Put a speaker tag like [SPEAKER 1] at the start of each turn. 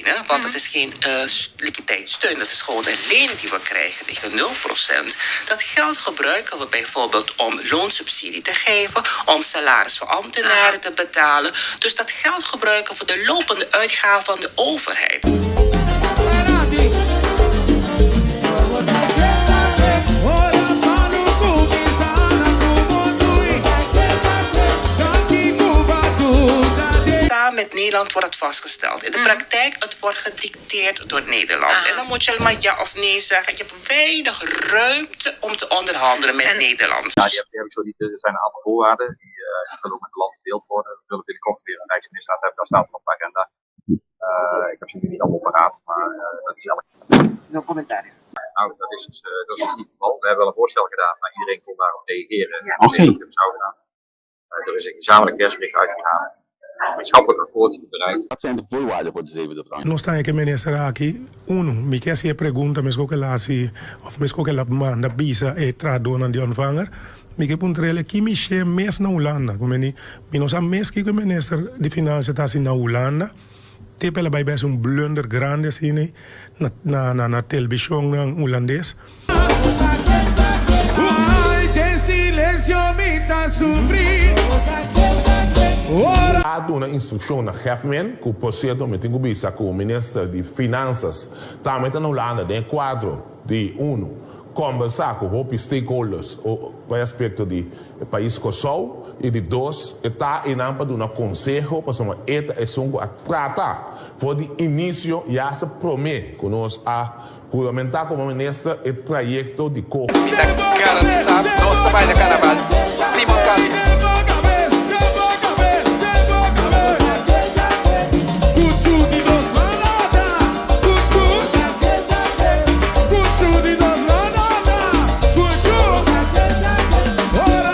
[SPEAKER 1] lenen, want het is geen uh, liquiditeitssteun, dat is gewoon een lening die we krijgen tegen 0%. Dat geld gebruiken we bijvoorbeeld om loonsubsidie te geven, om salaris voor ambtenaren te betalen. Dus dat geld gebruiken voor de lopende uitgaven van de overheid. Met Nederland wordt het vastgesteld. In de praktijk, het wordt gedicteerd door Nederland. En dan moet je maar ja of nee zeggen. Je hebt weinig ruimte om te onderhandelen met Nederland.
[SPEAKER 2] Ja, die heb ik zo niet. Er zijn een aantal voorwaarden die zullen ook met het land gedeeld worden. We zullen binnenkort weer een Rijksministerraad hebben, daar staat het op de agenda. Ik heb ze nu niet allemaal paraat, maar dat is elk.
[SPEAKER 1] No commentaar.
[SPEAKER 2] Nou, dat is niet het geval. We hebben wel een voorstel gedaan, maar iedereen kon daarop reageren. Ja. Dat heeft ook zo gedaan. Er is een gezamenlijk persbericht uitgegaan. Een gemeenschappelijk akkoord bereikt.
[SPEAKER 3] Wat zijn de voorwaarden voor de zevende tranche?
[SPEAKER 4] Nos ta ku minister aki, uno, mi ke hasi pregunta, meskos ku el a hasi, òf meskos ku el a manda bisa e trahadónan di ontvanger, mi ke puntr'é ki mishi mes na Hulanda, komo mi mi no sa mes kiko minister di Finansia ta na Hulanda, te pa el a bai bes un blunder grandi asina na na na, na televishon na hulandes.
[SPEAKER 5] Ay, den silensio mi ta sufri.
[SPEAKER 6] A duna instrukshon na Hefman, ku por sierto mi tin ku bisa ku minister di Finansa tambe ta na Hulanda den kuadro di uno kombersá ku hopi stakeholders o pa aspekto di pais Kòrsou i di dos ta einan pa duna konseho pasobra e ta esun ku a trata for di inisio ya se promé ku nos a huramentá komo minister e trayekto di ko.
[SPEAKER 7] Mi ta garantisá nos ta baila karnaval. Simon Cambio.